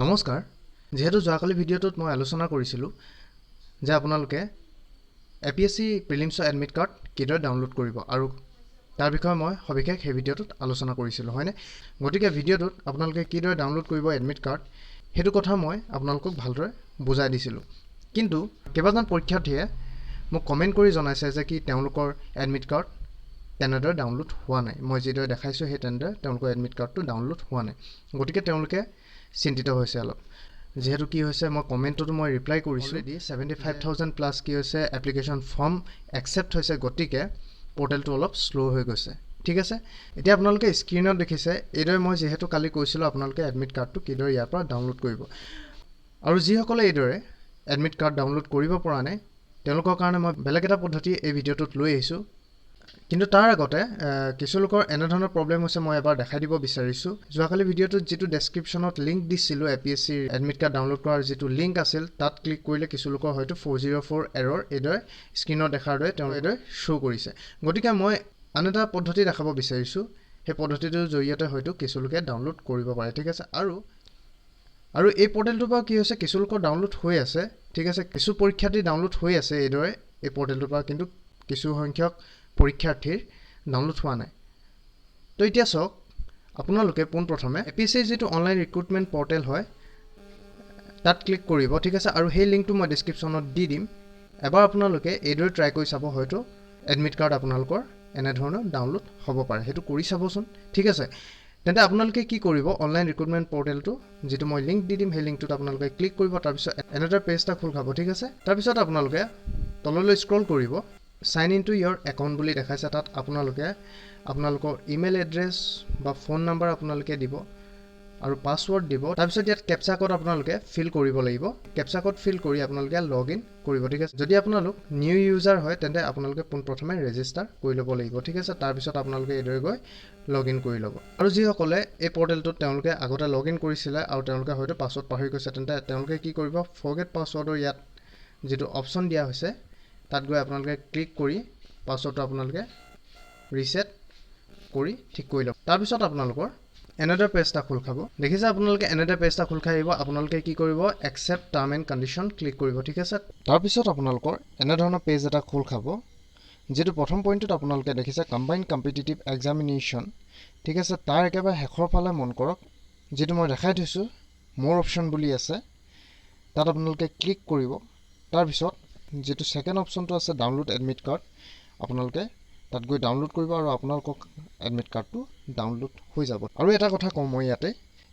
নমস্কাৰ। যিহেতু যোৱাকালি ভিডিঅ'টোত মই আলোচনা কৰিছিলোঁ যে আপোনালোকে এপিএছচি প্ৰিলিমছৰ এডমিট কাৰ্ড কিদৰে ডাউনলোড কৰিব আৰু তাৰ বিষয়ে মই সবিশেষ সেই ভিডিঅ'টোত আলোচনা কৰিছিলোঁ, হয়নে? গতিকে ভিডিঅ'টোত আপোনালোকে কিদৰে ডাউনলোড কৰিব এডমিট কাৰ্ড, সেইটো কথা মই আপোনালোকক ভালদৰে বুজাই দিছিলোঁ। কিন্তু কেইবাজন পৰীক্ষাৰ্থীয়ে মোক কমেণ্ট কৰি জনাইছে যে কি তেওঁলোকৰ এডমিট কাৰ্ড তেনেদৰে ডাউনলোড হোৱা নাই। মই যিদৰে দেখাইছোঁ, সেই তেনেদৰে তেওঁলোকৰ এডমিট কাৰ্ডটো ডাউনলোড হোৱা নাই। গতিকে তেওঁলোকে চিন্তিত হৈছে অলপ। যিহেতু কি হৈছে, মই কমেণ্টতো মই ৰিপ্লাই কৰিছোঁ দি 75,000 প্লাছ কি হৈছে এপ্লিকেশ্যন ফৰ্ম একচেপ্ট হৈছে, গতিকে পৰ্টেলটো অলপ শ্ল' হৈ গৈছে। ঠিক আছে, এতিয়া আপোনালোকে স্ক্ৰীণত দেখিছে, এইদৰে মই যিহেতু কালি কৈছিলোঁ, আপোনালোকে এডমিট কাৰ্ডটো কিদৰে ইয়াৰ পৰা ডাউনলোড কৰিব। আৰু যিসকলে এইদৰে এডমিট কাৰ্ড ডাউনলোড কৰিব পৰা নাই, তেওঁলোকৰ কাৰণে মই বেলেগ এটা পদ্ধতি এই ভিডিঅ'টোত লৈ আহিছোঁ। কিন্তু তাৰ আগতে কিছু লোকৰ এনেধৰণৰ প্ৰব্লেম হৈছে, মই এবাৰ দেখাই দিব বিচাৰিছোঁ। যোৱাকালি ভিডিঅ'টোত যিটো ডেছক্ৰিপশ্যনত লিংক দিছিলোঁ, এপিএছচিৰ এডমিট কাৰ্ড ডাউনলোড কৰাৰ যিটো লিংক আছিল, তাত ক্লিক কৰিলে কিছু লোকৰ হয়তো 404 এৰৰ এইদৰে স্ক্ৰীণত দেখাৰ দৰে তেওঁ এইদৰে শ্ব' কৰিছে। গতিকে মই আন এটা পদ্ধতি দেখাব বিচাৰিছোঁ। সেই পদ্ধতিটোৰ জৰিয়তে হয়তো কিছু লোকে ডাউনলোড কৰিব পাৰে। ঠিক আছে, আৰু এই পৰ্টেলটোৰ পৰা কি হৈছে, কিছু লোকৰ ডাউনলোড হৈ আছে। ঠিক আছে, কিছু পৰীক্ষাৰ্থী ডাউনলোড হৈ আছে এইদৰে এই পৰ্টেলটোৰ পৰা, কিন্তু কিছু সংখ্যক পৰীক্ষাৰ্থীৰ ডাউনলোড হোৱা নাই। তো এতিয়া চাওক, আপোনালোকে পোনপ্ৰথমে এপিএছচিৰ যিটো অনলাইন ৰিক্ৰুটমেণ্ট পৰ্টেল হয়, তাত ক্লিক কৰিব। ঠিক আছে, আৰু সেই লিংকটো মই ডিছক্ৰিপশ্যনত দি দিম। এবাৰ আপোনালোকে এইদৰে ট্ৰাই কৰি চাব, হয়তো এডমিট কাৰ্ড আপোনালোকৰ এনেধৰণৰ ডাউনলোড হ'ব পাৰে। সেইটো কৰি চাবচোন। ঠিক আছে, তেন্তে আপোনালোকে কি কৰিব? অনলাইন ৰিক্ৰুটমেণ্ট পৰ্টেলটো যিটো মই লিংক দি দিম, সেই লিংকটোত আপোনালোকে ক্লিক কৰিব। তাৰপিছত এনেদৰে পেজ এটা খোল খাব। ঠিক আছে, তাৰপিছত আপোনালোকে তললৈ স্ক্ৰল কৰিব। "Sign in to your account" বুলি দেখাইছে। তাত আপোনালোকে আপোনালোকৰ ইমেইল এড্ৰেছ বা ফোন নাম্বাৰ আপোনালোকে দিব আৰু পাছৱৰ্ড দিব। তাৰপিছত ইয়াত কেপচা ক'ড আপোনালোকে ফিল কৰিব লাগিব। কেপচা ক'ড ফিল কৰি আপোনালোকে লগ ইন কৰিব। ঠিক আছে, যদি আপোনালোক নিউ ইউজাৰ হয়, তেন্তে আপোনালোকে পোনপ্ৰথমে ৰেজিষ্টাৰ কৰি ল'ব লাগিব। ঠিক আছে, তাৰপিছত আপোনালোকে এইদৰে গৈ লগ ইন কৰি ল'ব। আৰু যিসকলে এই পৰ্টেলটোত তেওঁলোকে আগতে লগ ইন কৰিছিলে আৰু তেওঁলোকে হয়তো পাছৱৰ্ড পাহৰি গৈছে, তেন্তে তেওঁলোকে কি কৰিব? ফৰগেট পাছৱৰ্ডৰ ইয়াত যিটো অপশ্যন দিয়া হৈছে, তাত গৈ আপোনালোকে ক্লিক কৰি পাছৱৰ্ডটো আপোনালোকে ৰিছেট কৰি ঠিক কৰি লওক। তাৰপিছত আপোনালোকৰ এনেদৰে পেজ এটা খোল খাব। দেখিছে আপোনালোকে, এনেদৰে পেজ এটা খোল খাই আহিব। আপোনালোকে কি কৰিব? Accept term and condition click কৰিব। ঠিক আছে, তাৰপিছত আপোনালোকৰ এনেধৰণৰ পেজ এটা খোল খাব, যিটো প্ৰথম পইণ্টটোত আপোনালোকে দেখিছে কম্বাইন কম্পিটিটিভ এক্সামিনেশ্যন। ঠিক আছে, তাৰ একেবাৰে শেষৰ ফালে মন কৰক, যিটো মই দেখাই থৈছোঁ, মোৰ অপশ্যন বুলি আছে, তাত আপোনালোকে ক্লিক কৰিব। তাৰপিছত যিটো ছেকেণ্ড অপশ্যনটো আছে, ডাউনলোড এডমিট কাৰ্ড, আপোনালোকে তাত গৈ ডাউনলোড কৰিব আৰু আপোনালোকক এডমিট কাৰ্ডটো ডাউনলোড হৈ যাব। আৰু এটা কথা কওঁ মই ইয়াতে,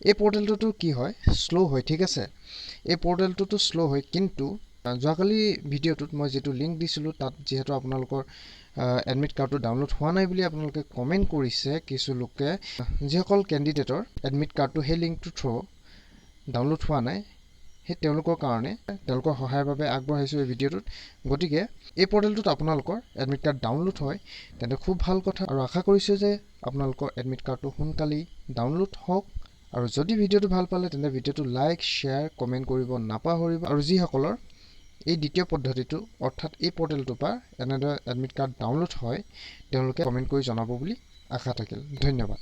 এই পৰ্টেলটোতো কি হয়, শ্ল' হয়। ঠিক আছে, এই পৰ্টেলটোতো শ্ল' হয়, কিন্তু যোৱাকালি ভিডিঅ'টোত মই যিটো লিংক দিছিলোঁ, তাত যিহেতু আপোনালোকৰ এডমিট কাৰ্ডটো ডাউনলোড হোৱা নাই বুলি আপোনালোকে কমেণ্ট কৰিছে কিছু লোকে, যিসকল কেণ্ডিডেটৰ এডমিট কাৰ্ডটো সেই লিংকটোৰ থ্ৰ' ডাউনলোড হোৱা নাই, সেই তেওঁলোকৰ কাৰণে, তেওঁলোকৰ সহায়ৰ বাবে আগবঢ়াইছোঁ এই ভিডিঅ'টোত। গতিকে এই পৰ্টেলটোত আপোনালোকৰ এডমিট কাৰ্ড ডাউনলোড হয়, তেন্তে খুব ভাল কথা। আৰু আশা কৰিছোঁ যে আপোনালোকৰ এডমিট কাৰ্ডটো সোনকালেই ডাউনলোড হওক। আৰু যদি ভিডিঅ'টো ভাল পালে, তেন্তে ভিডিঅ'টো লাইক, শ্বেয়াৰ, কমেণ্ট কৰিব নাপাহৰিব। আৰু যিসকলৰ এই দ্বিতীয় পদ্ধতিটো, অৰ্থাৎ এই পৰ্টেলটোৰ পৰা এনেদৰে এডমিট কাৰ্ড ডাউনলোড হয়, তেওঁলোকে কমেণ্ট কৰি জনাব বুলি আশা থাকিল। ধন্যবাদ।